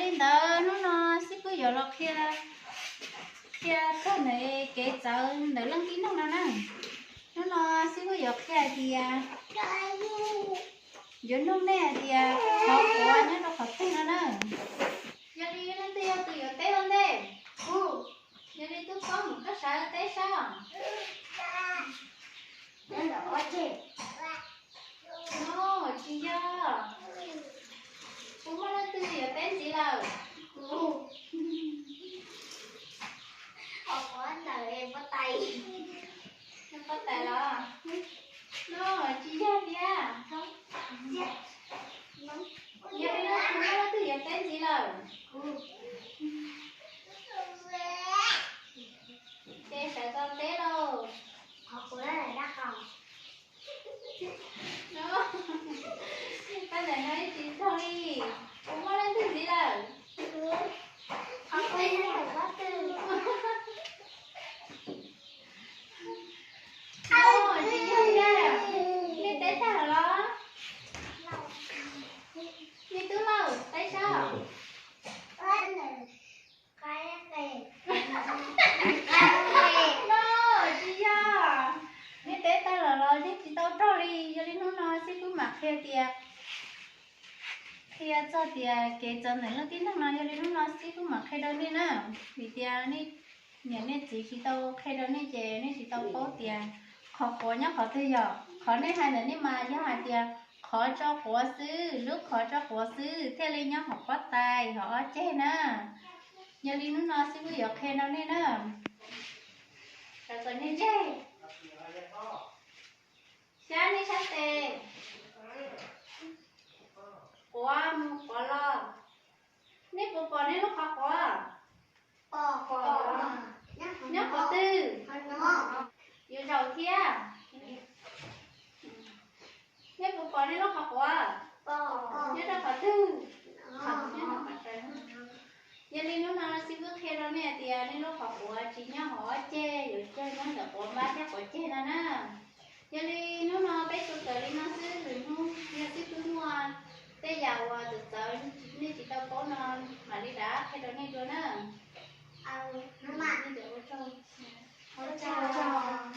Li ntawd hnub no Xib Fwb yuav los qhia, qhia txog ntawm kev txawv ntawm leej tib neeg no na. Hnub no Xib Fwb yuav qhia hais tias yuav nug nej hais tias qhov quav nyob rau qhov twg no na. Yog li leej twg yog tus yuav teb ua ntej? Yog li tub paub mus koj sawv teb saib. No tsis yog. Puas muaj leej twg yuav teb ntxiv lawm? Pob tais los? No tsis yog thiab. Yog li no puas muaj leej twg yuav teb ntxiv lawm? Ces sawv tau teb lauj. Pab ntawm no ib tsis txog li. Puas muaj leej twg ntxiv lawm? Tsis yog thiab. Nej teb tag lawm los? Nej tub lauj, teb saib. No tsis yog. Nej teb tag lawm los yeej tsis tau raug li. Yog li hnub no Xib Fwb mam qhia tias, qhia txog tias kev txawv ntawm leej tib neeg no, yog li hnub no Xib Fwb mam qhia rau nej na. Vim tias nej niam nej txiv tsis tau qhia rau nej ces nej tsis tau paub tias qhov quav nyob qhov twg yom. Qhov nej hais ntawm nej mas yog hais tias qhov tso quav xwb, lub qhov tso quav xwb thiaj li nyob hauv pob tais hauv ob ceg na. Yog li hnub no Xib Fwb yuav qhia rau nej na. Sawv kom nej ntseg. Xyab nej sab tes, quav mus quav los. Nej puas pom nej lub qhov quav? Nyob qhov twg? Yuav zaum thiab. Nej puas pom nej lub qhov quav? Nyob rau qhov twg? Yog li hnub no Xib Fwb qhia rau nej hais tias nej lub qhov quav tsis nyob hauv ob ceg, yuav cog nyob ntawm quav npab thiab quav ceg no na. Yog li hnub no peb sib tham li no xwb, lwm hnub yog Xib Fwb muaj tej yam uas txawv txawv nej tsis tau paub no mam li rov qhia rau nej dua na. Ua tsaug.